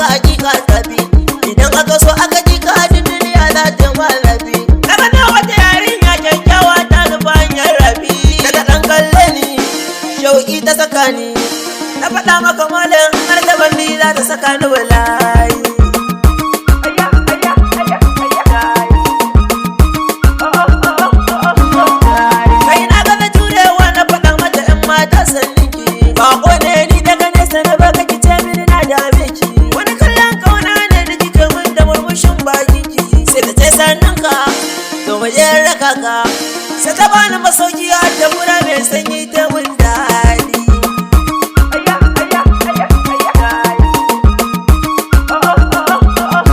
ka hakika tafi. Idan aka so aka ji ka duniya za ta malafi. Na gana wata yarinya kyakkyawa ta nufa hanyar rafi. Daga ɗan kalle ni, shauƙi ta saka ni. Na faɗa maka malam har da ni za ta saka ni bala'i. Kai na gaza jurewa na faɗa mata 'yan mata sannin ki. Baƙo ne ni daga nesa na baka ki ce mini na dame ki. Wani kallon ƙauna ne da kika min da murmushin bakin ki. Sai ta ce sannan ka, to mu je raka ka. Sai ta bani masauki har da mura mai sanyi ta mun daɗi.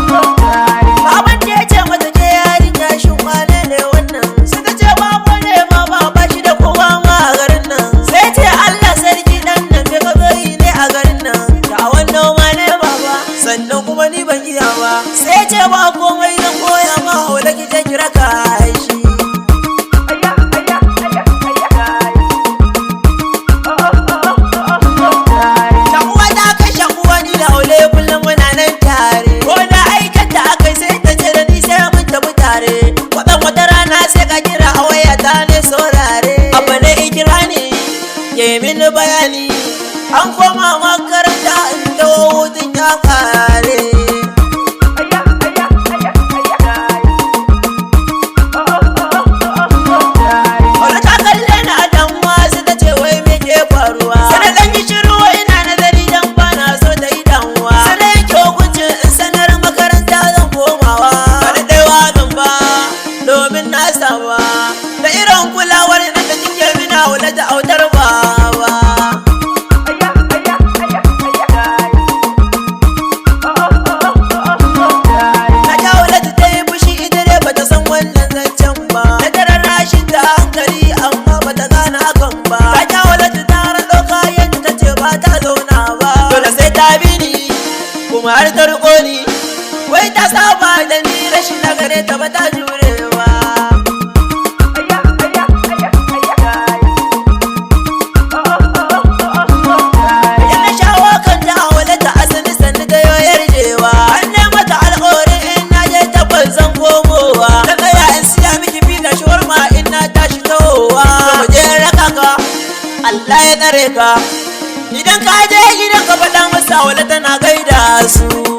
Baban da ya ce mata ke yarinya shin wane ne wannan? Sai ta ce baba ne ma ba ba shi da kowa ma a garin nan. Sai ce Allah sarki dan nan me ka zo yi ne a garin nan? Da wannan ma ne baba sannan kuma ni ban iya ba. Sai ce ba komai zan koya ma haula ki je ki raka shi. Shakuwa ta kai shakuwa ni da aure kullum muna nan tare. Ko da aikin da aka yi sai ta ce da ni sai mun tafi tare. Kwatsam wata rana sai ka kira a waya ta ne saurare. Abu ne in kira ni ya yi mini bayani. An koma makaranta in dawo hutun ya kare. Wani ta kalle ni a damuwa sai ta ce wai me ke faruwa. Sai na ɗan yi shiru ina nazari dan ba na so ta yi damuwa. Sai na yanke hukuncin in sanar makaranta zan komawa. Ba da ɗaiwa zan ba domin na saba. Da irin kulawar nan da kike mina wula da autar baba. Na jawo ta ta yi fushi ita dai bata san wannan zancen ba. Na daren rashin ta hankali amma bata gane hakan ba. Ta jawo ta ta raɗo kayan ta ce ba ta zauna ba. Dole sai ta bi ni kuma har ta riƙo ni. Wai ta saba da ni rashin na gare ta ba ta jure ba. Idan na shawo kan ta wala ta asali sannu ta yo yarjewa. An ne mata alƙawarin in na je tabbas zan komowa. Na tsaya in siya miki pizza shawarma in na tashi tahowa. To mu je raka ka, Allah ya tsare ka. Idan ka je gidan ka faɗa masa wala tana gaida su.